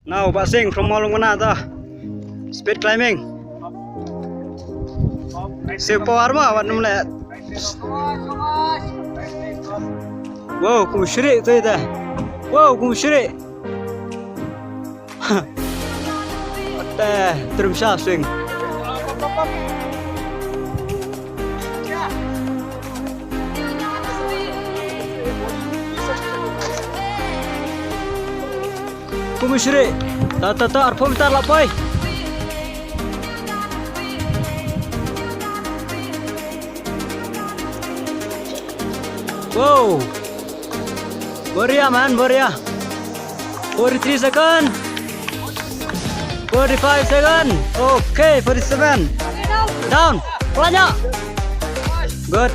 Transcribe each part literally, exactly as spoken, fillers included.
Nau Bah Sing from Mawlong Mana ta. Speed climbing. Siu power ma wat num le. Wow, kum shri tu ita. Wow, kum shri. Te trum sha swing. Kumishri. Ta ta ta arphew meter la poi. Wow. Boria man, boria. Forty-three second. Forty-five second. Okay, forty-seven. Down. Pelanya. Good.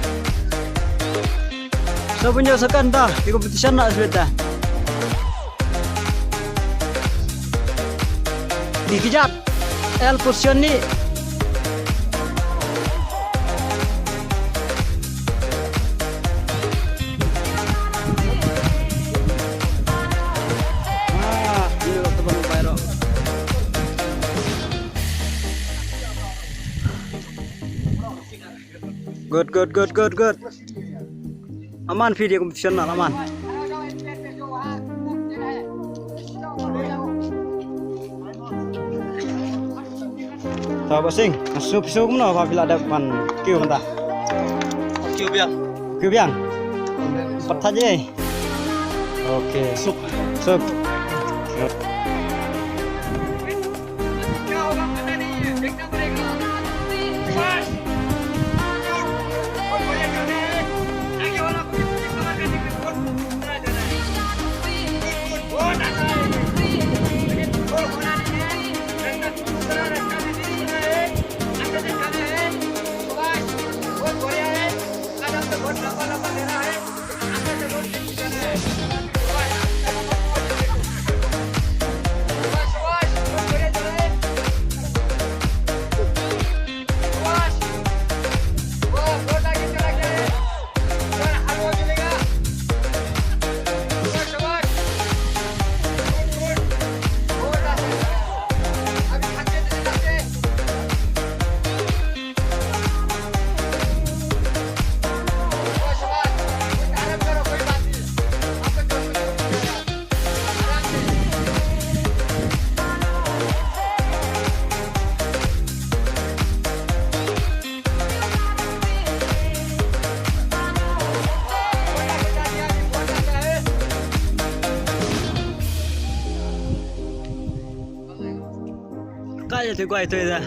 Sa punyo second ta. Di competition na sebeta. Di kejat. El position ni. Ah, ini waktu baru viral. Good, good, good, good, good. Aman phi dia competition na aman. Tau Bah Sing, sup sup no ba phi la dep man kiu mata. Kiu biang. Kiu biang. Pat tha je. Okay. Sup. Sup. Ka ya te kwai te da.